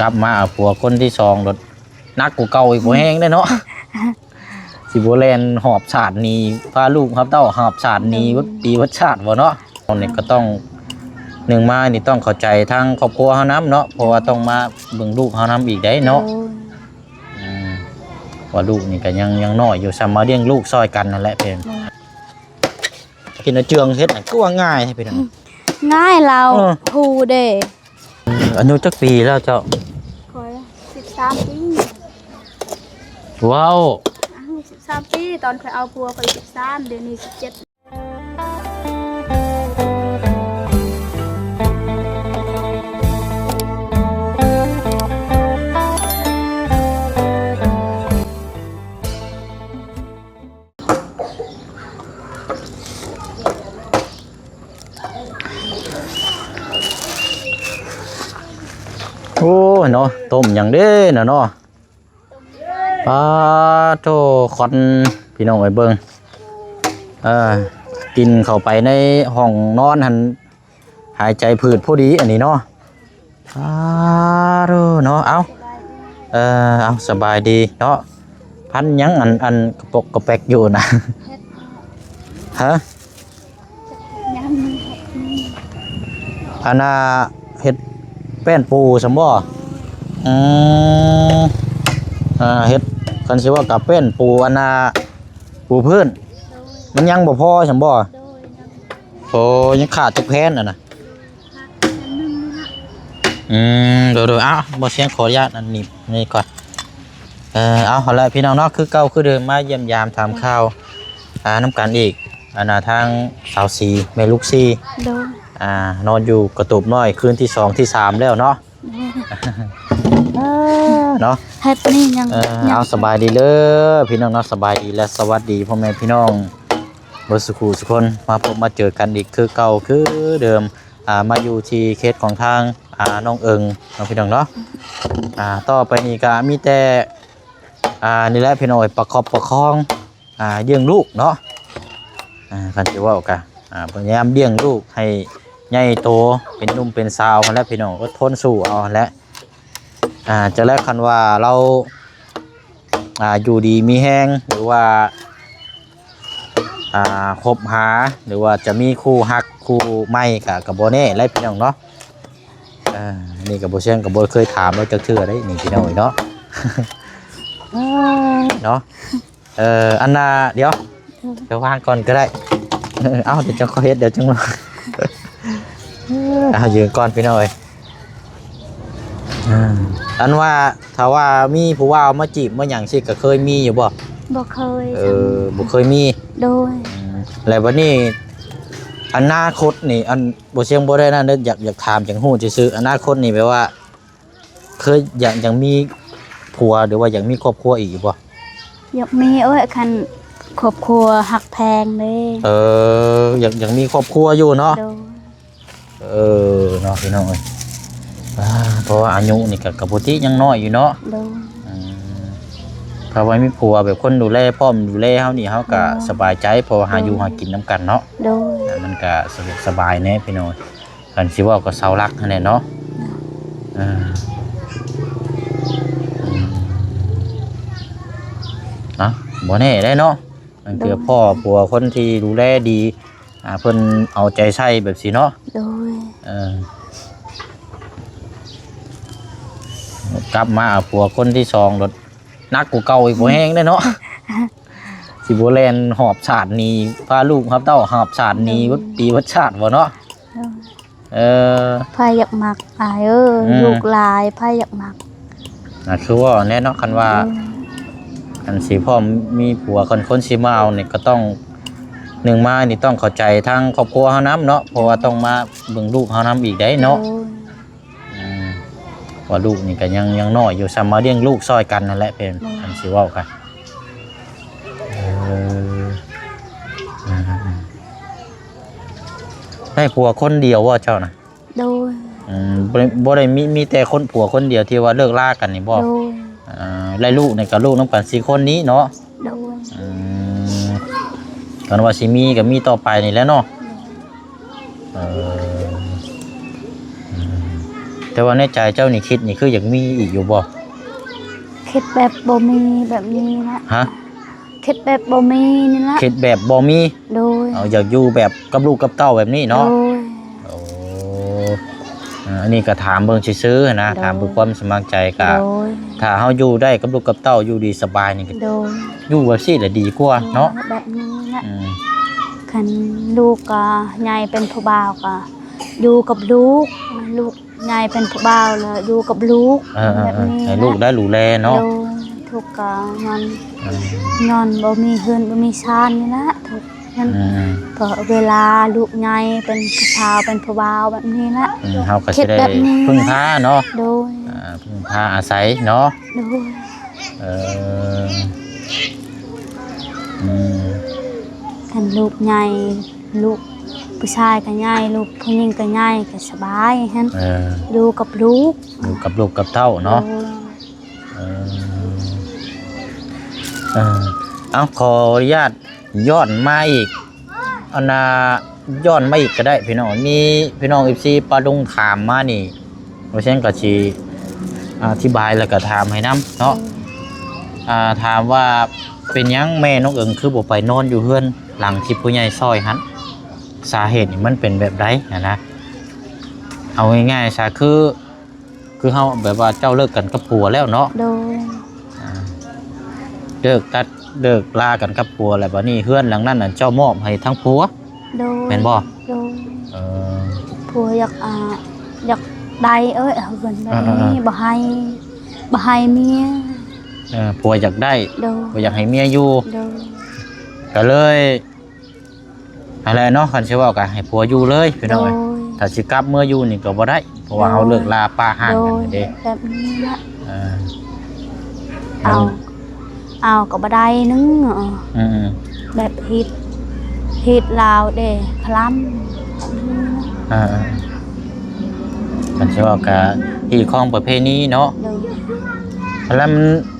ກັບມາເອົາຜົວຄົນທີສອງໂລດ ໜັກກວ່າເກົ່າອີກ ບໍ່ແຮງເດ້ເນາະ. ຊິບໍ່ແລ່ນຫອບຊາດໜີ ພາລູກພາເຕົ້າຫອບຊາດໜີ ເບິດປີເບິດຊາດບໍ່ເນາະ. ອັນນີ້ກໍຕ້ອງ ໜຶ່ງມານີ້ຕ້ອງເຂົ້າໃຈທາງຄອບຄົວເຮົານຳເນາະ ເພາະວ່າຕ້ອງມາເບິ່ງລູກເຮົານຳອີກໄດ໋ເນາະ. ອືມ ວ່າລູກນີ້ກໍຍັງ ຍັງນ້ອຍຢູ່ ຊ້ຳມາລ້ຽງລູກຊ່ອຍກັນນັ້ນແຫຼະເພິ່ນ. ກິນເຈືອງເຮັດນັ້ນຄືວ່າງ່າຍແທ້ພີ່ນ້ອງ. ງ່າຍລາວ ເອີ ຮູ້ເດ້. ອາຍຸຈັກປີແລ້ວເຈົ້າ? ຂ້ອຍສິບສາມປີ. ວ້າວ ອາຍຸສິບສາມປີ ຕອນຂ້ອຍເອົາຜົວຂ້ອຍສິບສາມ ດຽວນີ້ສິບເຈັດ. ໂອ້ຍເນາະ ຕົ້ມຫຍັງເດ້ນະເນາະ. ປາໂທ້ ຄວັນ ພີ່ນ້ອງເອີຍ ເບິ່ງ ເອີ ກິ່ນເຂົ້າໄປໃນຫ້ອງນອນຫັ້ນ ຫາຍໃຈຜືດພໍດີອັນນີ້ເນາະ. ປາໂທ້ເນາະ ເອົ້າ ເອີ ເອົາ ສະບາຍດີເນາະ. ພັນຫຍັງ ອັນ ອັນກະປົກກະແປັກຢູ່ນະ? ຮະ? ອັນນ່າ ເຮັດແປ້ນປູຊັ້ນບໍ່? ອືມ ອ່າ ເຮັດ ຄັນຊິເວົ້າກະແປ້ນປູ ອັນນ່າ ປູພື້ນ. ໂດຍ ມັນຍັງບໍ່ພໍຊັ້ນບໍ່? ໂດຍ ໂອ້ ຍັງຂາດຈັກແຜ່ນອັນນ່າ? ຂາດແຜ່ນໜຶ່ງນີ້ລະ. ອືມ ໂດຍໆ ເອົ້າ ບໍ່ສຽງຂໍອະນຸຍາດອັນນີ້ ນີ້ກ່ອນ. ເອີ ເອົາ ເອົາລະພີ່ນ້ອງເນາະ ຄືເກົ່າຄືເດີມ ມາຢ້ຽມຢາມຖາມຂ່າວ ອ່າ ນຳກັນອີກ ອັນນ່າ ທາງສາວສີ ແມ່ລູກສີ່ ໂດຍ ອ່າ ນອນຢູ່ກະຕູບນ້ອຍ ຄືນທີສອງ ທີສາມແລ້ວເນາະ. ໂດຍ ເອີ ເນາະ ເຮັດນີ້ຍັງ ເອີ ຍັງ ເອົາ ສະບາຍດີເດີພີ່ນ້ອງເນາະ ສະບາຍດີ ແລະ ສະຫວັດດີພໍ່ແມ່ພີ່ນ້ອງເບິດສູ່ຜູ້ສູ່ຄົນ ມາພົບມາເຈີກັນອີກຄືເກົ່າຄືເດີມ. ອ່າ ມາຢູ່ທີ່ເຂດຂອງທາງ ອ່າ ນ້ອງເອີງເນາະ ພີ່ນ້ອງເນາະ. ອ່າ ຕໍ່ໄປນີ້ກະມີແຕ່ ອ່າ ນີ້ແຫຼະພີ່ນ້ອງເອີຍ ປະຄອບປະຄອງ ອ່າ ລ້ຽງລູກເນາະ. ອ່າ ຄັນຊິເວົ້າກະ ອ່າ ພະຍາຍາມລ້ຽງລູກໃຫ້ໃຫຍ່ໂຕເປັນໜຸ່ມເປັນສາວຫັ້ນແຫຼະພີ່ນ້ອງ ອົດທົນສູ້ເອົາຫັ້ນແຫຼະ. ອ່າ ຈັ່ງໃດ ຄັນວ່າລາວ ອ່າ ຢູ່ດີມີແຮງ ຫຼືວ່າ ອ່າ ຄົບຫາ ຫຼືວ່າຈະມີຄູ່ຮັກຄູ່ໃໝ່ກະ ກະບໍ່ແນ່ແຫຼະພີ່ນ້ອງເນາະ. ເອີ ນີ້ກະບໍ່ ຊຽງກະບໍ່ເຄີຍຖາມລາວຈັກເທື່ອເດ້ນີ້ພີ່ນ້ອງເອີຍເນາະ ເນາະ. ເອີ ອັນນ່າ ດຽວ ດຽວວາງກ່ອນກະໄດ້. ເອົ້າ ດຽວຈັ່ງຄ່ອຍເຮັດ ດຽວຈັ່ງ ເອົາ ຢືນກ່ອນພີ່ນ້ອງເອີຍ. ອ່າ ອັນວ່າ ຖ້າວ່າມີຜູ້ບ່າວມາຈີບມາຫຍັງຊີ້ ກະເຄີຍມີຢູ່ບໍ່? ບໍ່ເຄີຍ. ເອີ ບໍ່ເຄີຍມີ. ໂດຍ ອືມ ແລ້ວບັດນີ້ ອະນາຄົດນີ້ ອັນ ບໍ່ ຊຽງບໍ່ໄດ້ນັ້ນເດີ ຢາກ ຢາກຖາມ ຢາກຮູ້ຊື່ໆ ອະນາຄົດນີ້ແບບວ່າ ເຄີຍຢາກ ຢາກມີຜົວ ຫຼືວ່າຢາກມີຄອບຄົວອີກຢູ່ບໍ່? ຢາກມີ ໂອ້ຍ ຄັນຄອບຄົວຮັກແພງເດ້. ເອີ ຢາກ ຢາກມີຄອບຄົວຢູ່ເນາະ. ໂດຍ ເອີ ເນາະ ພີ່ນ້ອງເອີຍ. ອ່າ ເພາະວ່າອາຍຸນີ້ກະ ກະປົກກະຕິຍັງນ້ອຍຢູ່ເນາະ. ໂດຍ ອືມ ຖ້າວ່າມີຜົວແບບຄົນດູແລ ພ້ອມດູແລເຮົານີ້ ເຮົາກະ ໂດຍ ສະບາຍໃຈ ເພາະວ່າຫາຢູ່ ໂດຍ ຫາກິນນຳກັນເນາະ. ໂດຍ ມັນກະສະດວກສະບາຍແດ່ພີ່ນ້ອງ. ຄັນຊິເວົ້າກໍເສົາຫຼັກຫັ້ນແຫຼະເນາະ. ເອີ ເນາະ ບໍ່ແນ່ເດ້ເນາະ ລາງເທື່ອ ໂດຍ ພໍ້ຜົວຄົນທີ່ດູແລດີ ອ່າ ເພິ່ນເອົາໃຈໃສ່ແບບຊີ້ເນາະ. ໂດຍ ເອີ ກັບມາເອົາຜົວຄົນທີສອງໂລດ ໜັກກວ່າເກົ່າອີກ ບໍ່ແຮງເດ້ເນາະ. ຊິບໍ່ແລ່ນຫອບຊາດໜີ ພາລູກພາເຕົ້າຫອບຊາດໜີ ເບິດປີເບິດຊາດບໍ່ເນາະ. ໂດຍ ເອີ ໃຜຢາກມັກອ້າຍເອີຍ ອືມ ລູກຫຼາຍ ໃຜຢາກມັກ. ອ່າ ຄືວ່າແນ່ເນາະ ຄັນວ່າ ໂດຍ ຄັນຊິພ້ອມມີຜົວ ຄັນຄົນຊິມາເອົານີ້ ກໍຕ້ອງ ໜຶ່ງມານີ້ຕ້ອງເຂົ້າໃຈທາງຄອບຄົວເຮົານຳເນາະ ເພາະວ່າຕ້ອງມາເບິ່ງລູກເຮົານຳອີກໄດ໋ເນາະ. ໂດຍ ອືມ ວ່າລູກນີ້ກໍຍັງ ຍັງນ້ອຍຢູ່ ຊ້ຳມາລ້ຽງລູກຊ່ອຍກັນນັ້ນແຫຼະເພິ່ນ. ໂດຍ ຄັນຊິເວົ້າກະ ເອີ ໄດ້ຜົວຄົນດຽວບໍ່ເຈົ້ານະ? ໂດຍ ອືມ ບໍ່ໄດ້ ບໍ່ໄດ້ມີ ມີແຕ່ຄົນ ຜົວຄົນດຽວທີ່ວ່າເລີກລາກັນນີ້ບໍ່? ໂດຍ ອ່າ ແລະລູກນີ້ກໍລູກນຳກັນສີ່ຄົນນີ້ເນາະ? ໂດຍ ອືມ ຄັນວ່າຊິມີກໍມີຕໍ່ໄປນີ້ແຫຼະເນາະ. ເອີ ອືມ ແຕ່ວ່າໃນໃຈເຈົ້ານີ້ຄິດນີ້ ຄືຢາກມີອີກຢູ່ບໍ່? ຄິດແບບບໍ່ມີແບບນີ້ລະ. ຮະ? ຄິດແບບບໍ່ມີນີ້ລະ. ຄິດແບບບໍ່ມີ? ໂດຍ. ເອົາ ຢາກຢູ່ແບບກັບລູກກັບເຕົ້າແບບນີ້ເນາະ? ໂດຍ. ໂອ້ ເອີ ອັນນີ້ກໍຖາມເບິ່ງຊື່ໆນະ ໂດຍ ຖາມເພື່ອຄວາມສະໝັກໃຈ. ກະ ໂດຍ ຖ້າເຮົາຢູ່ໄດ້ກັບລູກກັບເຕົ້າ ຢູ່ດີສະບາຍນີ້ ໂດຍ ຢູ່ແບບຊີ້ແຫຼະດີກວ່າເນາະ. ໂດຍ ແບບນີ້ແຫຼະ. ອືມ ຄັນລູກກໍໃຫຍ່ເປັນຜູ້ບ່າວກໍຢູ່ກັບລູກ ລູກໃຫຍ່ເປັນຜູ້ບ່າວແລ້ວຢູ່ກັບລູກ. ເອີໆໆ ແບບນີ້ ໃຫ້ລູກໄດ້ດູແລເນາະ. ໂດຍ. ທຸກກໍຍ້ອນ ເອີ ຍ້ອນບໍ່ມີເຮືອນບໍ່ມີຊານນີ້ລະ ທຸກ ນັ້ນ ອືມ ເພາະເວລາລູກໃຫຍ່ເປັນຜູ້ສາວເປັນຜູ້ບ່າວແບບນີ້ລະ. ອືມ ເຮົາກໍຊິໄດ້ ຄິດແບບນີ້ ເພິ່ງພາເນາະ. ໂດຍ. ອ່າ ເພິ່ງພາອາໄສເນາະ. ໂດຍ. ເອີ ອືມ ຄັນລູກໃຫຍ່ ລູກຜູ້ຊາຍກໍໃຫຍ່ ລູກຜູ້ຍິງກໍໃຫຍ່ ກໍສະບາຍຫັ້ນ. ເອີ ຢູ່ກັບລູກ ຢູ່ກັບລູກກັບເຕົ້າເນາະ. ໂດຍ. ເອີ ເອີ ເອົາ ຂໍອະນຸຍາດຍ້ອນມາອີກ ອັນນ່າ ຍ້ອນມາອີກກໍໄດ້ພີ່ນ້ອງ. ມີພີ່ນ້ອງເອັຟຊີປ້າລຸງຖາມມານີ້ ວ່າຊັ້ນກໍຊິອະທິບາຍ ແລ້ວກໍຖາມໃຫ້ນຳເນາະ. ອືມ ອ່າ ຖາມວ່າເປັນຫຍັງແມ່ນ້ອງເອີງຄືບໍ່ໄປນອນຢູ່ເຮືອນຫຼັງທີ່ຜູ້ໃຫຍ່ຊ່ອຍຫັ້ນ? ສາເຫດນີ້ມັນເປັນແບບໃດຫັ້ນນະ? ເອົາງ່າຍໆຊະ ຄື ຄືເຮົາແບບວ່າເຈົ້າເລີກກັນກັບຜົວແລ້ວເນາະ? ໂດຍ. ອ່າ ເລີກຕັດ ເລີກລາກັນກັບຜົວແລ້ວ ບາດນີ້ເຮືອນຫຼັງນັ້ນນະ ເຈົ້າມອບໃຫ້ທາງຜົວ? ໂດຍ. ແມ່ນບໍ່? ໂດຍ. ເອີ ຜົວຢາກ ອ່າ ຢາກໄດ້ ເອີຍ ເຮືອນແບບນີ້ ອ່າໆໆ ບໍ່ໃຫ້ ບໍ່ໃຫ້ເມຍ. ເອີ ຜົວຢາກໄດ້ ໂດຍ ບໍ່ຢາກໃຫ້ເມຍຢູ່. ໂດຍ. ກໍເລີຍ ຫັ້ນແຫຼະເນາະ ຄັນຊິເວົ້າກໍໃຫ້ຜົວຢູ່ເລີຍພີ່ນ້ອງເອີຍ. ໂດຍ. ຖ້າຊິກັບເມືອຢູ່ນີ້ກໍບໍ່ໄດ້ ເພາະວ່າເຮົາ ໂດຍ ເລີກລາປະຫ່າງກັນເດ້. ໂດຍ ແບບນີ້ລະ. ເອີ ເອົາ ເອົາກໍບໍ່ໄດ້ໜຶ່ງ. ເອີ ອືມໆ ແບບຜິດ ຜິດລາວເດ້ ພະລຳ ເອີ ຄັນຊິເວົ້າກໍຮີດຄອງປະເພນີເນາະ. ໂດຍ. ພະລຳ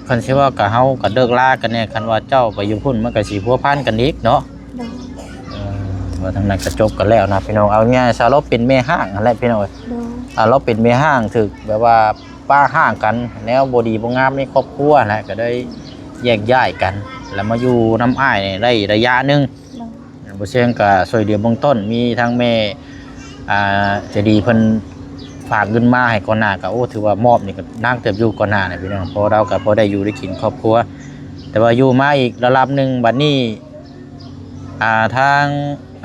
ຄັນຊິເວົ້າກໍເຮົາກໍເລີກລາກັນແດ່ ຄັນວ່າເຈົ້າໄປຢູ່ພຸ້ນ ມັນກໍຊິພົວພັນກັນອີກເນາະ. ໂດຍ. ເອີ ວ່າທາງນັ້ນກໍຈົບກັນແລ້ວນະພີ່ນ້ອງ. ເອົາງ່າຍຊະ ລາວເປັນແມ່ຮ້າງຫັ້ນແຫຼະພີ່ນ້ອງເອີຍ. ໂດຍ. ອ່າ ລາວເປັນແມ່ຮ້າງ ຖືກແບບວ່າປະຮ່າງກັນ ແນວບໍ່ດີບໍ່ງາມໃນຄອບຄົວຫັ້ນແຫຼະ ກໍໄດ້ແຍກຍ້າຍກັນ ແລ້ວມາຢູ່ນຳອ້າຍໄດ້ໄລຍະໜຶ່ງ. ໂດຍ. ບໍ່ເຊງກໍຊ່ວຍເຫຼືອເບື້ອງຕົ້ນ ມີທາງແມ່ ອ່າ ໃຈດີເພິ່ນຝາກເງິນມາໃຫ້ກ່ອນໜ້າ ກໍ ໂອ້ ຖືວ່າມອບນີ້ກໍໜັກເຕີບຢູ່ກ່ອນໜ້ານະພີ່ນ້ອງ ເພາະລາວກໍພໍໄດ້ຢູ່ໄດ້ກິນຄອບຄົວ ແຕ່ວ່າຢູ່ມາອີກລະດັບໜຶ່ງ ບັດນີ້ ອ່າ ທາງ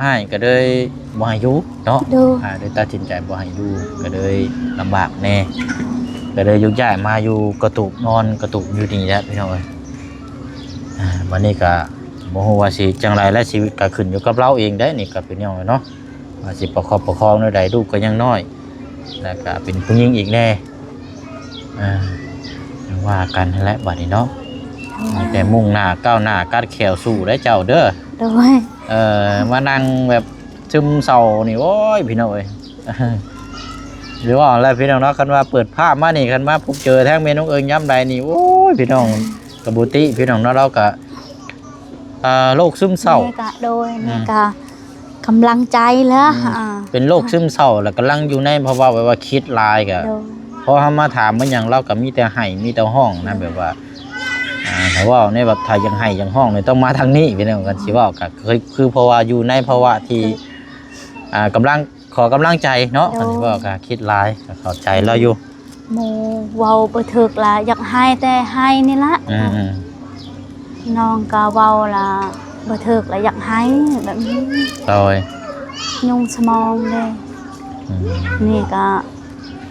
ອ້າຍກໍເລີຍບໍ່ໃຫ້ຢູ່ເນາະ. ໂດຍ. ອ່າ ໄດ້ຕັດສິນໃຈບໍ່ໃຫ້ຢູ່ ກໍເລີຍລຳບາກແດ່ ກໍເລີຍຍົກຍ້າຍມາຢູ່ກະຕູບ ນອນກະຕູບຢູ່ນີ້ແຫຼະພີ່ນ້ອງເອີຍ. ອ່າ ບັດນີ້ກໍບໍ່ຮູ້ວ່າຊິຈັ່ງໃດ ແລະ ຊີວິດກໍຂຶ້ນຢູ່ກັບລາວເອງໄດ໋ ນີ້ກໍເປັນຫຍັງເນາະ ວ່າຊິປະຄອບປະຄອງແນວໃດ ລູກກໍຍັງນ້ອຍ ແລ້ວກໍເປັນຜູ້ຍິງອີກແດ່. ອ່າ ຈັ່ງວ່າກັນຫັ້ນແຫຼະບັດນີ້ເນາະ. ໂດຍ. ໃຫ້ແຕ່ມຸ່ງໜ້າກ້າວໜ້າກັດແຂ້ວສູ້ເດີ້ເຈົ້າເດີ້. ໂດຍ. ເອີ ມານັ່ງແບບຊຶມເສົ້ານີ້ ໂອ້ຍ ພີ່ນ້ອງເອີຍ ຫຼືວ່າແລ້ວພີ່ນ້ອງເນາະ ຄັນວ່າເປີດພາບມານີ້ ຄັນມາພົບເຈີທາງແມ່ນ້ອງເອີງຍາມໃດນີ້ ໂອ້ຍ ພີ່ນ້ອງ ກໍບໍ່ຕິພີ່ນ້ອງເນາະ ລາວກໍ ອ່າ ໂລກຊຶມເສົ້າ. ແມ່ກະ ໂດຍ ອືມ ແມ່ກະກຳລັງໃຈແລ້ວ. ອືມ ອ່າ ເປັນໂລກຊຶມເສົ້າ ແລ້ວກຳລັງຢູ່ໃນພາວະແບບວ່າຄິດຫຼາຍກະ. ໂດຍ. ພໍເຮົາມາຖາມມາຫຍັງ ລາວກະມີແຕ່ໄຫ້ມີແຕ່ຮ້ອງນະ ໂດຍ ແບບວ່າ ອ່າ ຖ້າເວົ້າໃນແບບ ຖ້າຢາກໄຫ້ຢາກຮ້ອງນີ້ ຕ້ອງມາທາງນີ້ພີ່ນ້ອງ. ຄັນຊິເວົ້າກະຄື ຄືເພາະວ່າຢູ່ໃນພາວະທີ່ ໂດຍ ອ່າ ກຳລັງ ຂໍກຳລັງໃຈເນາະ. ໂດຍ. ຄັນຊິເວົ້າກະຄິດຫຼາຍ ກະເຂົ້າໃຈລາວຢູ່. ໝູ່ເວົ້າບໍ່ຖືກລະຢາກໄຫ້ແຕ່ໄຫ້ນີ້ລະ. ອືມໆ ນ້ອງກໍເວົ້າລະບໍ່ຖືກລະຢາກໄຫ້ແບບນີ້. ໂດຍ. ຍຸ່ງສະໝອງເດ້. ອືມ ນີ້ກໍ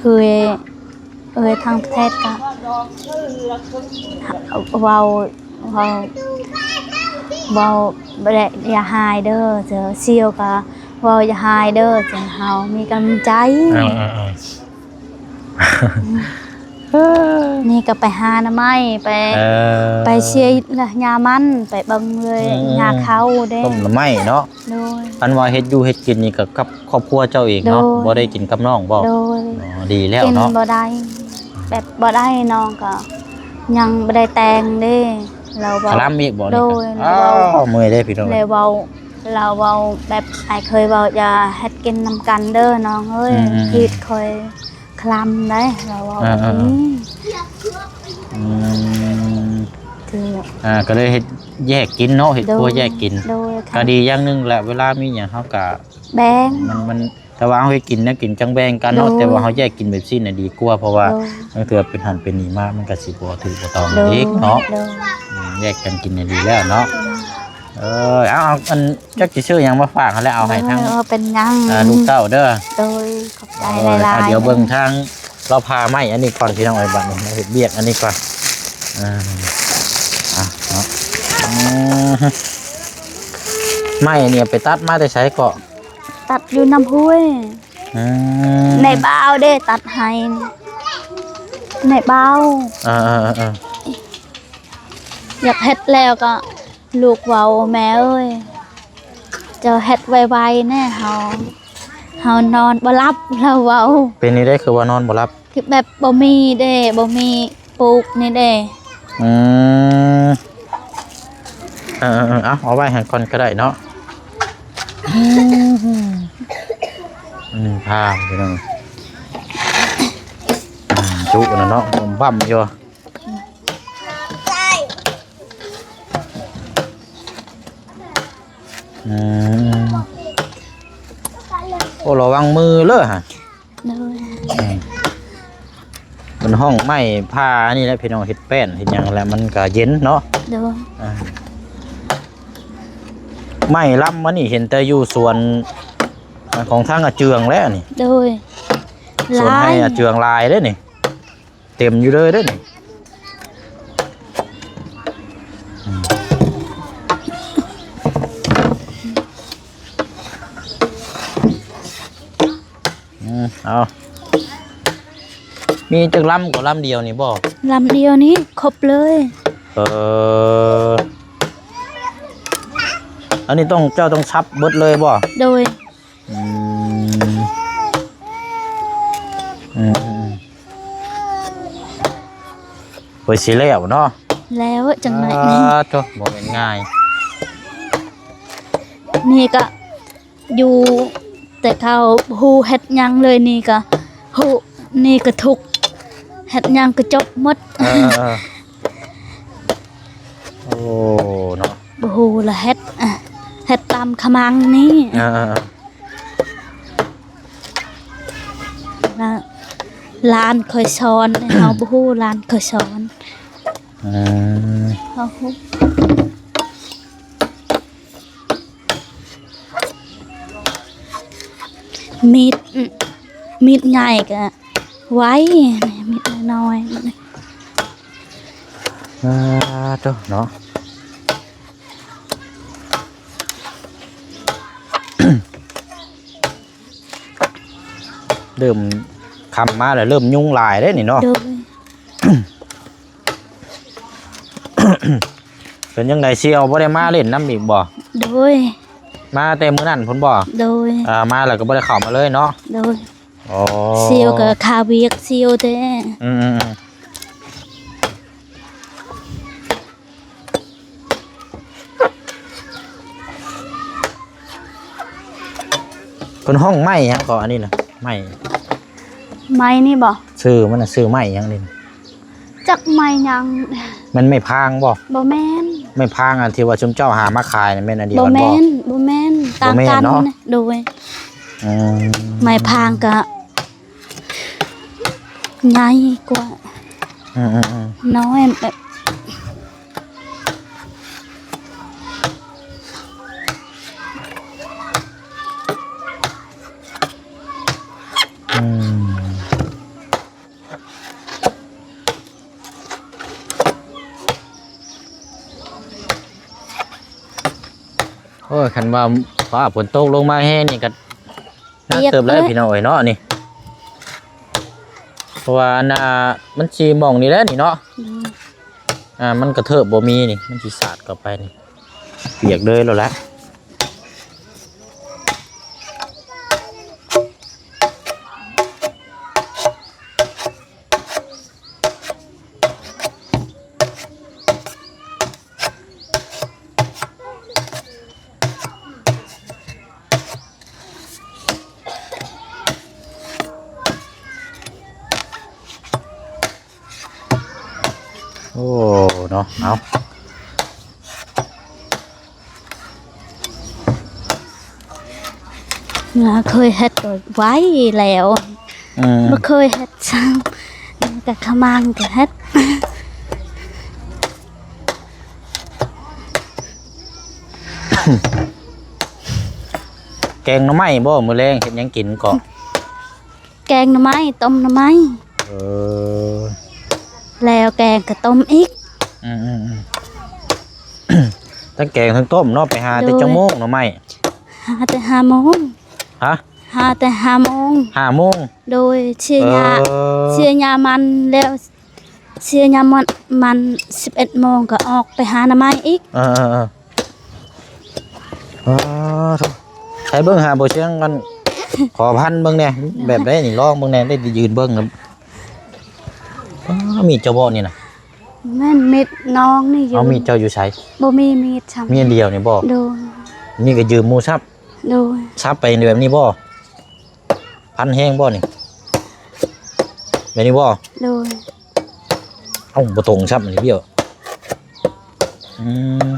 ເອື້ອຍ ເອື້ອຍທາງປະເທດກໍເວົ້າ ເວົ້າ ເວົ້າບໍ່ໄດ້ ຢ່າຮ້າຍເດີ ເຈົ້າ ຊິວກໍເວົ້າຢ່າຮ້າຍເດີ ເຈົ້າ ເຮົາມີກຳລັງໃຈ. ເອີໆໆ ນີ້ກໍໄປຫາໜໍ່ໄມ້ ໄປ ເອີ ໄປເຊຍລະຫຍ້າມັນ ໄປເບິ່ງເລີຍ ອືມ ຫຍ້າເຂົາເດ້ ຕົ້ນໜໍ່ໄມ້ເນາະ. ໂດຍ. ອັນວ່າເຮັດຢູ່ເຮັດກິນນີ້ກໍກັບຄອບຄົວເຈົ້າເອງເນາະ. ໂດຍ. ບໍ່ໄດ້ກິນກັບນ້ອງບໍ່? ໂດຍ. ອໍ ດີແລ້ວເນາະ ກິນບໍ່ໄດ້ ແບບບໍ່ໄດ້ ນ້ອງກໍຍັງບໍ່ໄດ້ແຕ່ງເດ້ ລາວເວົ້າ ຄະລຳອີກບໍ່ນີ້? ໂດຍ. ອ້າວ ເມື່ອຍເດ້ພີ່ນ້ອງ ແລ້ວເວົ້າ ລາວເວົ້າແບບ ອ້າຍເຄີຍເວົ້າ ຢ່າເຮັດກິນນຳກັນເດີນ້ອງເອີຍ. ອືມໆໆ ຄິດຂ້ອຍ ລຳໄດ໋ ລາວເວົ້າ ເອີ ເອີ ແບບນີ້ ອືມ ຄື ອ່າ ກໍເລີຍເຮັດແຍກກິນເນາະ ເຮັດຄົວແຍກກິນ ໂດຍ ໂດຍ ກໍດີຢ່າງໜຶ່ງແຫຼະ ເວລາມີຫຍັງເຮົາກໍແບ່ງ ມັນ ມັນ ແຕ່ວ່າເຮົາເຮັດກິນແນວກິນຈັ່ງແບ່ງກັນເນາະ ໂດຍ ແຕ່ວ່າເຮົາແຍກກິນແບບຊີ້ນະດີກວ່າ ເພາະວ່າ ໂດຍ ບາງເທື່ອເປັນຫັ້ນເປັນນີ້ມາ ມັນກໍຊິບໍ່ຖືກບໍ່ຕ້ອງ ໂດຍ ອີກເນາະ ໂດຍ ອືມ ແຍກກັນກິນນະດີແລ້ວເນາະ ໂດຍ ເອີ ເອົາ ເອົາ ອັນ ຈັກຊິຊື້ຫຍັງມາຝາກຫັ້ນແຫຼະ ເອົາໃຫ້ທາງ ເອີ ເອົາ ເປັນຫຍັງ ອ່າ ລູກເຕົ້າເດີ ໂດຍ ຂອບໃຈຫຼາຍໆ ອ່າ ດຽວເບິ່ງທາງລາວຜ່າໄມ້ອັນນີ້ກ່ອນ ພີ່ນ້ອງເອີຍ ບັດນີ້ມາເຮັດວຽກອັນນີ້ກ່ອນ ອ່າ ອ່ະເນາະ ອືມ ໄມ້ອັນນີ້ໄປຕັດມາແຕ່ໃສເກາະ? ຕັດຢູ່ນ້ຳຫ້ວຍ ອືມ ນາຍບ່າວເດ້ຕັດໃຫ້ ນາຍບ່າວ ເອີໆ ຢາກເຮັດແລ້ວກໍ ລູກເວົ້າ ແມ່ເອີຍ ເຈົ້າເຮັດໄວໆແດ່ ເຮົາ ເຮົານອນບໍ່ຫຼັບ ລາວເວົ້າ ເປັນແນວໃດຄືວ່ານອນບໍ່ຫຼັບ? ຄືແບບບໍ່ມີເດ້ ບໍ່ມີປູກນີ້ເດ້ ອືມ ເອີໆ ເອົາ ເອົາໄວ້ຫັ້ນກ່ອນກໍໄດ້ເນາະ ອືມ ອືມ ພາ ພີ່ນ້ອງ ອືມ ຈຸນະເນາະ ບຸ້ມບັ້ມຢູ່ ອືມ ໂອ້ ລະວັງມືເດີ້ຫັ້ນ ໂດຍ ອືມ ເພິ່ນຫ້ອງໄມ້ຜ່ານີ້ແຫຼະ ພີ່ນ້ອງ ເຮັດແປ້ນເຮັດຫຍັງແລ້ວມັນກະເຢັນເນາະ ໂດຍ ອ່າ ໄມ້ລຳອັນນີ້ເຫັນແຕ່ຢູ່ສວນຂອງທາງອາເຈືອງແຫຼະນີ້ ໂດຍ ສວນໄຮ່ອາເຈືອງຫຼາຍເດ້ນີ້. ເຕັມຢູ່ເລີຍເດ້ນີ້ ອືມ ອືມ ເອົາ ມີຈັກລຳກໍລຳດຽວນີ້ບໍ່? ລຳດຽວນີ້ຄົບເລີຍ ເອີ ອັນນີ້ຕ້ອງ ເຈົ້າຕ້ອງສັບເບິດເລີຍບໍ່? ໂດຍ ອືມ ອືມ ອືມ ເພິ່ນຊິແລ້ວເນາະ ແລ້ວຈັ່ງໃດ ອ່າ ໂທ້ ບໍ່ແມ່ນງ່າຍ ນີ້ກະຢູ່ແຕ່ເກົ່າບໍ່ຮູ້ເຮັດຫຍັງເລີຍ ນີ້ກະຮູ້ ນີ້ກະທຸກ ເຮັດຫຍັງກະຈົບໝົດ ເອີ ເອີ ເອີ ໂອ້ ເນາະ ບໍ່ຮູ້ລະເຮັດ ເຮັດຕາມຂະມັງນີ້ ເອີ ເອີ ເອີ ລະ ຫຼານຂ້ອຍສອນ ເຮົາບໍ່ຮູ້ ຫຼານຂ້ອຍສອນ ອືມ ເຮົາຮູ້ ມີດ ມີດໃຫຍ່ກະໄວ ມີດນ້ອຍໆ ອາ ໂທ້ ເນາະ. ເລີ່ມຄ່ຳມາແລ້ວ ເລີ່ມຍຸງຫຼາຍເດ້ນີ້ເນາະ ໂດຍ ເປັນຈັ່ງໃດ ສ່ຽວບໍ່ໄດ້ມາຫຼິ້ນນຳອີກບໍ່? ໂດຍ ມາແຕ່ມື້ນັ້ນພຸ້ນບໍ່? ໂດຍ ອ່າ ມາແລ້ວກໍບໍ່ໄດ້ເຂົ້າມາເລີຍເນາະ ໂດຍ ອໍ ສ່ຽວກໍຄາວຽກສ່ຽວແທ້ ອືມໆໆ. ເພິ່ນຮ້ອງໄມ້ຫຍັງເກາະ ອັນນີ້ນະ? ໄມ້ ໄມ້ນີ້ບໍ່? ຊື່ມັນນະ ຊື່ໄມ້ຫຍັງນີ້ນະ? ຈັກໄມ້ຫຍັງ? ແມ່ນໄມ້ພາງບໍ່? ບໍ່ແມ່ນ ໄມ້ພາງອັນທີ່ວ່າຊຸມເຈົ້າຫາມາຂາຍນະ ແມ່ນອັນດຽວກັນບໍ່? ບໍ່ແມ່ນ ບໍ່ແມ່ນ ຕ່າງກັນ ບໍ່ແມ່ນເນາະ ໂດຍ ອືມ ໄມ້ພາງກະ ໃຫຍ່ກວ່າ ອືມໆໆ ນ້ອຍແບບ ອືມ ໂອ້ຍ ຄັນວ່າຟ້າຝົນຕົກລົງມາແຮງນີ້ກະ ໜັກເຕີບແລ້ວ ປຽກເລີຍ ພີ່ນ້ອງເອີຍເນາະ ນີ້ ເພາະວ່າອັນນ່າ ມັນຊິໝ່ອງນີ້ແຫຼະນີ້ເນາະ ອືມ ອ່າ ມັນກະເທີບບໍ່ມີນີ້ ມັນຊິສາດເຂົ້າໄປນີ້ ປຽກເລີຍໂລດແຫຼະ. ໂ ໂອ້ ເນາະ ເອົາ ເມື່ອເຄີຍເຮັດກໍໄວແລ້ວ ອືມ ບໍ່ເຄີຍເຮັດຊ້ຳ ແຕ່ຂະມັງກໍເຮັດ. ແກງໜໍ່ໄມ້ບໍ່? ມື້ແລງເຮັດຫຍັງກິນເກາະ? ແກງໜໍ່ໄມ້ ຕົ້ມໜໍ່ໄມ້. ເອີ ແລ້ວແກງກໍຕົ້ມອີກ. ອືມໆໆ ທັງແກງທັງຕົ້ມເນາະ. ໄປຫາແຕ່ ໂດຍ ຈັກໂມງໜໍ່ໄມ້? ຫາແຕ່ຫ້າໂມງ. ຮະ? ຫາແຕ່ຫ້າໂມງ. ຫ້າໂມງ? ໂດຍ ເສຍຫຍ້າ ເອີ ເສຍຫຍ້າມັນແລ້ວ ເສຍຍາມມັນ ມັນສິບເອັດໂມງກໍອອກໄປຫາໜໍ່ໄມ້ອີກ. ເອີໆໆ ອ້າ ໃຊ້ເບິ່ງຫາບໍ່ຊຽງກັນ ຂໍພັນເບິ່ງແດ່ ແບບໃດນີ້ ລອງເບິ່ງແດ່ ໄດ້ຢືນເບິ່ງນຳ. ອ້າ ມີດເຈົ້າບໍ່ນີ້ນະ? ແມ່ນ ມີດນ້ອງນີ້ຢູ່. ເອົາ ມີດເຈົ້າຢູ່ໃສ? ບໍ່ມີມີດຊ້ຳ. ມີອັນດຽວນີ້ບໍ່? ໂດຍ. ນີ້ກໍຢືມໝູ່ຊັບ. ໂດຍ. ຊັບໄປແບບນີ້ບໍ່? ພັນແຮງບໍ່ນີ້? ແບບນີ້ບໍ່? ໂດຍ. ເອົ້າ ບໍ່ຕົງຊ້ຳ ອັນນີ້ດຽວ. ອືມ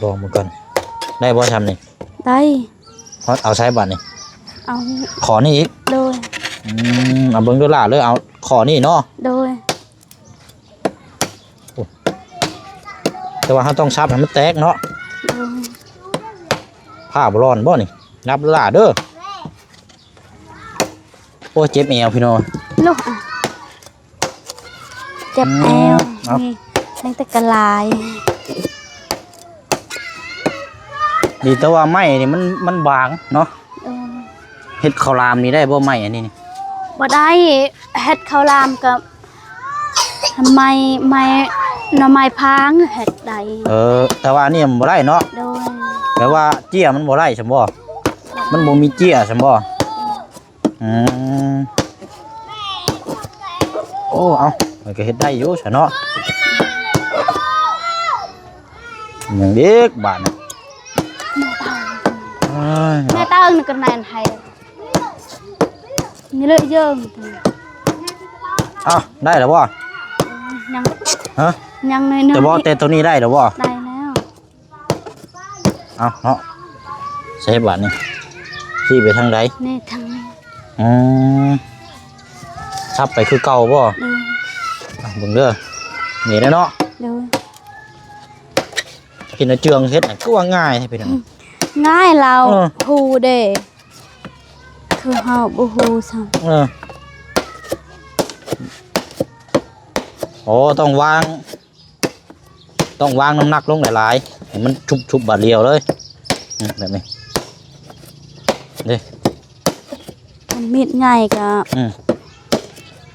ລອງເບິ່ງກ່ອນ ໄດ້ບໍ່ຊ້ຳນີ້? ໄດ້. ເອົາໃສ່ບາດນີ້ ເອົາ ຂໍນີ້ອີກ. ໂດຍ. ອືມ ເອົາເບິ່ງດູຫຼ້າເດີ ເອົາ ຂໍນີ້ເນາະ. ໂດຍ. ໂອ້ ແຕ່ວ່າເຮົາຕ້ອງສັບໃຫ້ມັນແຕກເນາະ. ໂດຍ. ຜ້າບໍ່ຮ້ອນບໍ່ນີ້? ນັບຫຼ້າເດີ. ໂອ້ຍ ເຈັບແອວພີ່ນ້ອງ. ລູກ ເຈັບແອວ. ອືມ ເອົາ ນີ້ ຍັງແຕ່ກະລາຍ. ດີແຕ່ວ່າໄມ້ນີ້ມັນ ມັນບາງເນາະ. ເອີ ເຮັດເຂົ້າຫຼາມນີ້ໄດ້ບໍ່ ໄມ້ອັນນີ້ນີ້? ບໍ່ໄດ້. ເຮັດເຂົ້າຫຼາມກໍໄມ້ ໄມ້ ໜໍ່ໄມ້ພາງເຮັດໄດ້. ເອີ ແຕ່ວ່າອັນນີ້ມັນບໍ່ໄດ້ເນາະ. ໂດຍ. ແປວ່າເຈ້ຍມັນບໍ່ໄດ້ຊັ້ນບໍ່? ມັນບໍ່ມີເຈ້ຍຊັ້ນບໍ່? ອືມ ໂອ້ ເອົ້າ ມັນກໍເຮັດໄດ້ຢູ່ຊະເນາະ. ຫຍັງອີກບາດນີ້? ໂອ້ຍ ແມ່ເຕົ້ານີ້ກໍແໜ້ນໃຫ້ ນີ້ເລີຍເຢີງ. ເອົ້າ ໄດ້ແລ້ວບໍ່? ຍັງ ຮະ? ຍັງໜ້ອຍໆ. ແຕ່ບໍ່ ແຕ່ໂຕນີ້ໄດ້ແລ້ວບໍ່? ໄດ້ແລ້ວ. ເອົາເນາະ ໃສ່ບາດນີ້ ຊີ້ໄປທາງໃດ? ນີ້ທາງນີ້. ອືມ ສັບໄປຄືເກົ່າບໍ່? ໂດຍ. ເອົາເບິ່ງເດີ ນີ້ແຫຼະເນາະ. ໂດຍ. ກິນເຈືອງເຮັດນັ້ນຄືວ່າງ່າຍແທ້ພີ່ນ້ອງ. ອືມ ງ່າຍລາວ ເອີ ຮູ້ເດ້ ຄືເຮົາບໍ່ຮູ້ຊ້ຳ. ເອີ ໂອ້ ຕ້ອງວາງ ຕ້ອງວາງນ້ຳໜັກລົງຫຼາຍໆ ໃຫ້ມັນຊຸບໆບາດດຽວເລີຍ. ອືມ ແບບນີ້ເດ້. ມັນມີດໃຫຍ່ກໍ ອືມ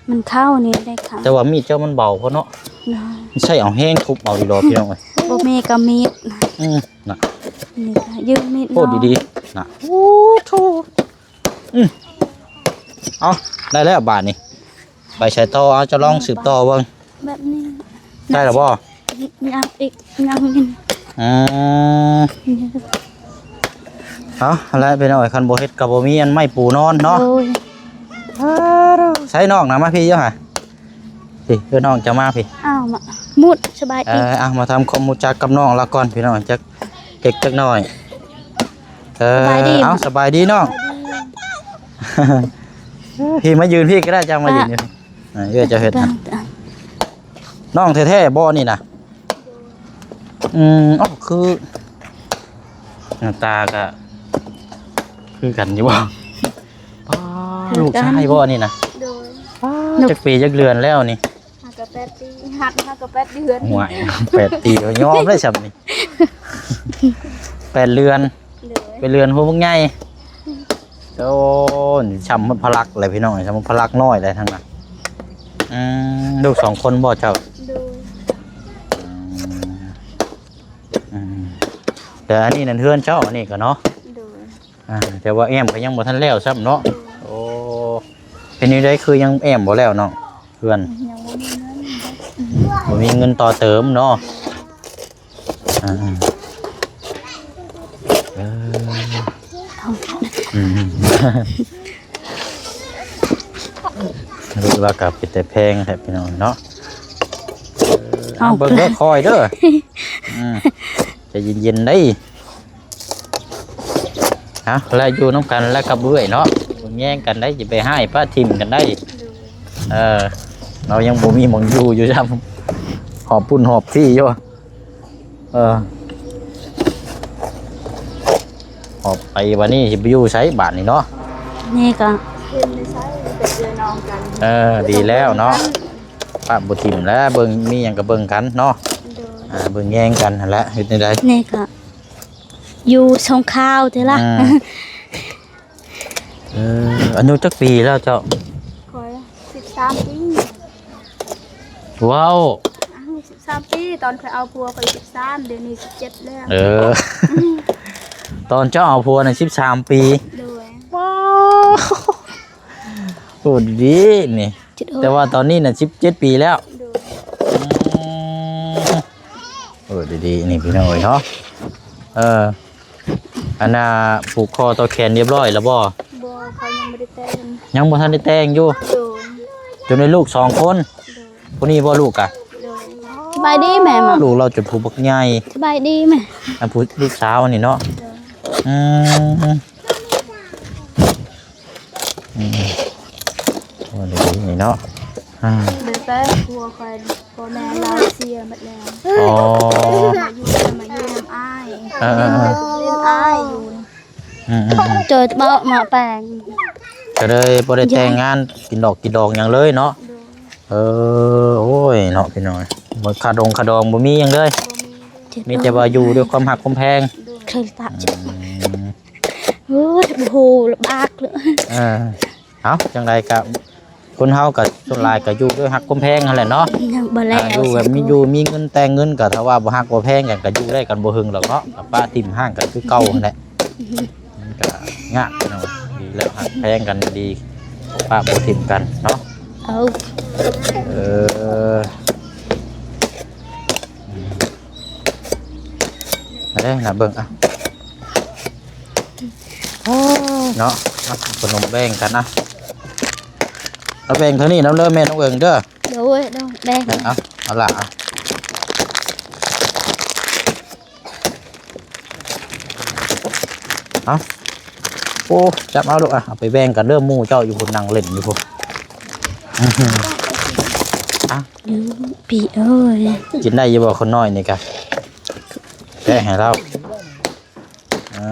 ມັນເຂົ້ານີ້ໄດ້ຄ່ະ. ແຕ່ວ່າມີດເຈົ້າມັນເບົາໂພດເນາະ. ໂດຍ. ໃຊ້ເອົາແຮງທຸບເອົາອີ່ຫຼໍພີ່ນ້ອງເອີຍ. ບໍ່ມີກໍມີດ. ອືມ ນະ ນີ້ກໍຢືມມີດ ໂອ້ ນ້ອງ ດີໆ ນະ. ໂອ້ໂທ້. ອືມ ເອົາ ໄດ້ແລ້ວບາດນີ້. ໄປໃສຕໍ່? ເອົາ ເຈົ້າລອງສືບຕໍ່ເບິ່ງ. ແບບນີ້ ໄດ້ແລ້ວບໍ່? ຍັງອີກ ຍັງອີກ. ອືມ ນີ້ ເອົາ ຫັ້ນແຫຼະພີ່ນ້ອງເອີຍ ຄັນບໍ່ເຮັດກໍບໍ່ມີອັນໄມ້ປູນອນເນາະ. ໂດຍ. ໃສນ້ອງນະ? ມາພີ້ຢູ່ຫາ ພີ້ ເອີ້ນນ້ອງຈະມາພີ້. ອ້າວ ມາ ມຸດ ສະບາຍດີ. ເອີ ເອົາ ມາທຳຄວາມຮູ້ຈັກກັບນ້ອງລາວກ່ອນພີ່ນ້ອງ ຈັກເລັກຈັກນ້ອຍ. ເອີ ສະບາຍດີ. ເອົາ ສະບາຍດີນ້ອງ. ສະບາຍດີ. ພີ້ ມາຢືນພີ້ກໍໄດ້ ເຈົ້າມາຢືນຢູ່. ອ່າ ເອື້ອຍເຈົ້າເຮັດນະ. ນ້ອງແທ້ໆບໍ່ນີ້ນະ? ອືມ ເອົ້າ ຄືໜ້າຕາກະຄືກັນຢູ່ບໍ່? ປ້າ ຄືກັນ ລູກຊາຍບໍ່ນີ້ນະ? ໂດຍ. ປ້າ ລູກ ຈັກປີຈັກເດືອນແລ້ວນີ້? ຫາກໍແປດປີ. ຫາ ຫາກໍແປດເດືອນ. ໂອ້ຍ ແປດປີກໍຍອມແລ້ວຊ່ຳນີ້. ແປດເດືອນ. ໂດຍ. ແປດເດືອນ ຫົວບັກໃຫຍ່. ໂອ້ ຊ່ຳໝົດພະລັກເລີຍພີ່ນ້ອງ ຊ່ຳໝົດພະລັກນ້ອຍເລີຍທັງນັ້ນ. ອືມ ລູກສອງຄົນບໍ່ເຈົ້າ? ໂດຍ. ອືມ ອືມ ແຕ່ອັນນີ້ນັ້ນເຮືອນເຈົ້າ ອັນນີ້ກໍເນາະ. ໂດຍ. ອ່າ ແຕ່ວ່າແອ້ມກໍຍັງບໍ່ທັນແລ້ວຊ້ຳເນາະ. ໂດຍ. ໂອ້ ເປັນແນວໃດຄືຍັງແອ້ມບໍ່ແລ້ວເນາະ ເຮືອນ? ຍັງບໍ່ມີເງິນ. ບໍ່ມີເງິນຕໍ່ເຕີມເນາະ. ອ່າ ເອີ ອືມ ຮູ້ວ່າກໍເປັນແຕ່ແພງແທ້ພີ່ນ້ອງເນາະ. ເອົາ ເບິ່ງເດີ ຄອຍເດີ ອືມ ໃຈເຢັນໆເດ້ ເອົາ ແລະຢູ່ນຳກັນແລະກັບເອື້ອຍເນາະ ເບິ່ງແຍງກັນໄດ້ ຢ່າໄປຮ້າຍປະຖິ້ມກັນໄດ້ ເອີ ລາວຍັງບໍ່ມີໝ່ອງຢູ່ຢູ່ຊ້ຳ ຫອບພຸ້ນຫອບພີ້ຢູ່ ເອີ ອອກໄປບາດນີ້ຊິໄປຢູ່ໃສບາດນີ້ເນາະ ນີ້ກໍ ເອີ ດີແລ້ວເນາະ ປະບໍ່ຖິ້ມແລ້ວ ເບິ່ງມີຫຍັງກໍເບິ່ງກັນເນາະ ໂດຍ ອ່າ ເບິ່ງແຍງກັນຫັ້ນແຫຼະ ເຮັດແນວໃດ ນີ້ກໍຢູ່ຊ່ອງຂ່າວເດ້ລະ ອືມ ເອີ ອາຍຸຈັກປີແລ້ວເຈົ້າ? ຂ້ອຍສິບສາມປີ ວ້າວ ອາຍຸສິບສາມປີ ຕອນຂ້ອຍເອົາຜົວຂ້ອຍສິບສາມ ດຽວນີ້ສິບເຈັດແລ້ວ ເອີ ຕອນເຈົ້າເອົາຜົວນະສິບສາມປີ ໂດຍ ວ້າວ ໂອ້ ດີນີ້ ແຕ່ວ່າຕອນນີ້ນະສິບເຈັດປີແລ້ວ ໂດຍ ອືມ ເອີ ດີໆ ນີ້ພີ່ນ້ອງເອີຍເນາະ ເອີ ອັນນ່າ ຜູກຄໍຕໍ່ແຂນຮຽບຮ້ອຍແລ້ວບໍ່? ບໍ່ ເຂົາຍັງບໍ່ໄດ້ແຕ່ງ ຍັງບໍ່ທັນໄດ້ແຕ່ງຢູ່ ໂດຍ ຈົນໄດ້ລູກສອງຄົນ ໂດຍ ຜູ້ນີ້ບໍ່ລູກກະ? ໂດຍ ສະບາຍດີແມ່ມາ ລູກລາວຈົນຜູ້ບັກໃຫຍ່ ສະບາຍດີແມ່ ອັນຜູ້ລູກສາວນີ້ເນາະ ໂດຍ ອືມ ອືມ ໂອ້ ດີໆ ນີ້ເນາະ ອ່າ ໄດ້ແຕ່ຜົວຂ້ອຍ ພໍ່ແມ່ລາວເສຍໝົດແລ້ວ ອໍ ມາຢູ່ ມາຢູ່ນຳອ້າຍ ອ່າໆໆ ເປັນອ້າຍຢູ່ ອືມໆໆ ເຈີເບົາະໝໍແປງ ກໍເລີຍບໍ່ໄດ້ແຕ່ງງານກິນດອກກິນດອງຫຍັງເລີຍເນາະ ໂດຍ ເອີ ໂອ້ຍ ເນາະ ພີ່ນ້ອງ ບໍ່ຄ່າດົງຄ່າດອງບໍ່ມີຫຍັງເລີຍ ບໍ່ມີ ມີແຕ່ວ່າຢູ່ດ້ວຍຄວາມຮັກຄວາມແພງ ໂດຍ ເຄີຍຕະ ອືມ ໂອ້ຍ ບໍ່ຮູ້ລຳບາກເລີຍ ເອີ ເອົ້າ ຈັ່ງໃດກະ ຄົນເຮົາກະສ່ວນຫຼາຍກະຢູ່ດ້ວຍຮັກຄວາມແພງຫັ້ນແຫຼະເນາະ ຍັງບໍ່ແລ້ວ ອ່າ ຢູ່ແບບມີຢູ່ມີເງິນແຕ່ງເງິນກະ ຖ້າວ່າບໍ່ຮັກບໍ່ແພງກັນກະຢູ່ໄດ້ກັນບໍ່ເຖິງດອກເນາະ ກະປະຖິ້ມຮ້າງກັນຄືເກົ່າຫັ້ນແຫຼະ ມັນກະຍາກເນາະ ດີແລ້ວຮັກແພງກັນດີ ປະບໍ່ຖິ້ມກັນເນາະ ເອົາ ເອີ ອືມ ມາເດີ້ ນະເບິ່ງ ອ່ະ ເນາະ ເອົາຂະໜົມແບ່ງກັນນະ ເອົາແບ່ງເທົ່ານີ້ນຳເດີແມ່ນ້ອງເອີງເດີ ໂດຍ ໂດຍ ແບ່ງ ເອົາ ເອົາລະ ເອົາ ໂອ້ ຈັບເອົາລູກ ອ່ະ ເອົາໄປແບ່ງກັນເດີ ໝູ່ເຈົ້າຢູ່ພຸ້ນນັ່ງຫຼິ້ນຢູ່ພຸ້ນ ອ່ະ ຢູ່ ພີ່ເອີຍ ກິນໄດ້ຢູ່ບໍ່ຄົນນ້ອຍນີ້ກະ ແກະໃຫ້ລາວ ເອີ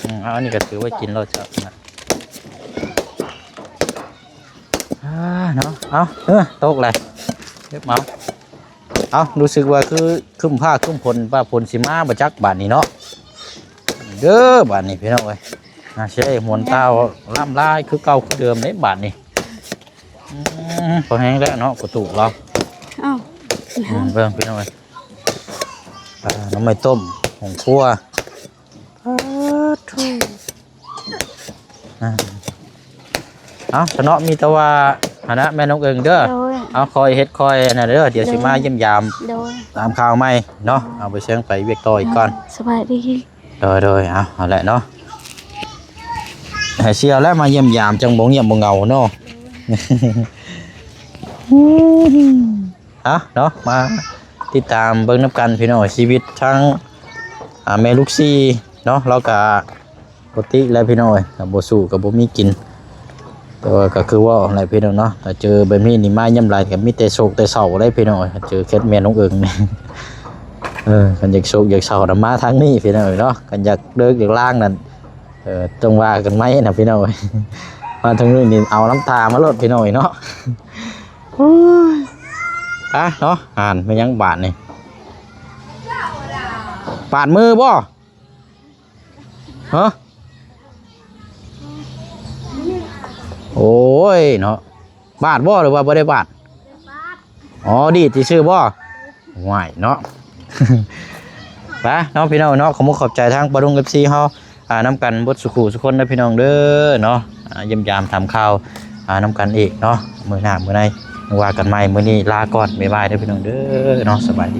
ອືມ ເອົາ ອັນນີ້ກໍຖືວ່າກິນໂລດເຈົ້ານະ ອ່າ ເນາະ ເອົາ ເອີ ຕົກແຫຼະ ເກັບເອົາ ເອົາ ຮູ້ສຶກວ່າຄືຄຶ້ມຟ້າຄຶ້ມຝົນ ວ່າຝົນຊິມາບໍ່ຈັກບາດນີ້ເນາະ ເດີ ບາດນີ້ພີ່ນ້ອງເອີຍ ອ່າ ຊິໄດ້ຫວນຕາວລຳລາຍຄືເກົ່າຄືເດີມເດ້ບາດນີ້ ອືມ ພໍແຮງແລ້ວເນາະ ປະຕູລາວ ເອົ້າ ອືມ ເບິ່ງພີ່ນ້ອງເອີຍ ອ່າ ໜໍ່ໄມ້ຕົ້ມ ຫົງຄົວ ປາດໂທ້ ອ່າ ເອົາ ສະເນາະ ມີແຕ່ວ່າ ຫັ້ນນະ ແມ່ນ້ອງເອີງເດີ ໂດຍ ເອົາ ຄອຍເຮັດ ຄອຍອັນນັ້ນເດີ ດຽວຊິມາຢ້ຽມຢາມ ໂດຍ ຕາມຂ່າວໃໝ່ເນາະ ເອົາ ໄປເຊີງໄປວຽກຕໍ່ອີກກ່ອນ ສະບາຍດີ ໂດຍ ໂດຍ ເອົາ ເອົາແຫຼະເນາະ ໃຫ້ເຊື່ອແລ້ວມາຢ້ຽມຢາມ ຈັ່ງບໍ່ງຽບບໍ່ເຫງົາເນາະ ເອົາເນາະ ມາຕິດຕາມເບິ່ງນຳກັນພີ່ນ້ອງ ຊີວິດທັງ ອ່າ ແມ່ລູກສີ່ເນາະ ລາວກະປົກກະຕິແຫຼະພີ່ນ້ອງເອີຍ ຖ້າບໍ່ສູ້ກໍບໍ່ມີກິນ ແຕ່ວ່າກໍຄືເວົ້າຫັ້ນແຫຼະພີ່ນ້ອງເນາະ ຖ້າເຈີແບບນີ້ນີ້ມາຍາມໃດກໍມີແຕ່ໂສກແຕ່ເສົ້າເດ້ພີ່ນ້ອງເອີຍ ຖ້າເຈີແຄດແມ່ນ້ອງເອີງນີ້ ເອີ ຄັນຢາກໂສກຢາກເສົ້ານະມາທາງນີ້ພີ່ນ້ອງເອີຍເນາະ ຄັນຢາກເລີກຢາກລາງນັ້ນ ເອີ ຕ້ອງວ່າກັນໃໝ່ນະພີ່ນ້ອງເອີຍ ມາທາງນີ້ນີ້ເອົານ້ຳຕາມາໂລດພີ່ນ້ອງເອີຍເນາະ ໂອ້ຍ ອະເນາະ ອ່ານແມ່ນຫຍັງບາດນີ້ ປາດມືບໍ່? ຮະ? ໂອ້ຍເນາະ ບາດບໍ່ ຫຼືວ່າບໍ່ໄດ້ບາດ? ອໍ ດີດຊື່ໆບໍ່? ຫວາຍເນາະ ໄປເນາະພີ່ນ້ອງເນາະ ຂອບມຸກຂອບໃຈທາງປ້າລຸງ ເອັຟຊີ ເຮົາ ອ່າ ນຳກັນເບິດສູ່ຄູ່ສູ່ຄົນເດີພີ່ນ້ອງເດີເນາະ ອ່າ ຢ້ຽມຢາມຖາມຂ່າວ ອ່າ ນຳກັນອີກເນາະ ມື້ໜ້າມື້ໃນ ວ່າກັນໃໝ່ ມື້ນີ້ລາກ່ອນ ບາຍບາຍເດີພີ່ນ້ອງເດີເນາະ ສະບາຍດີ.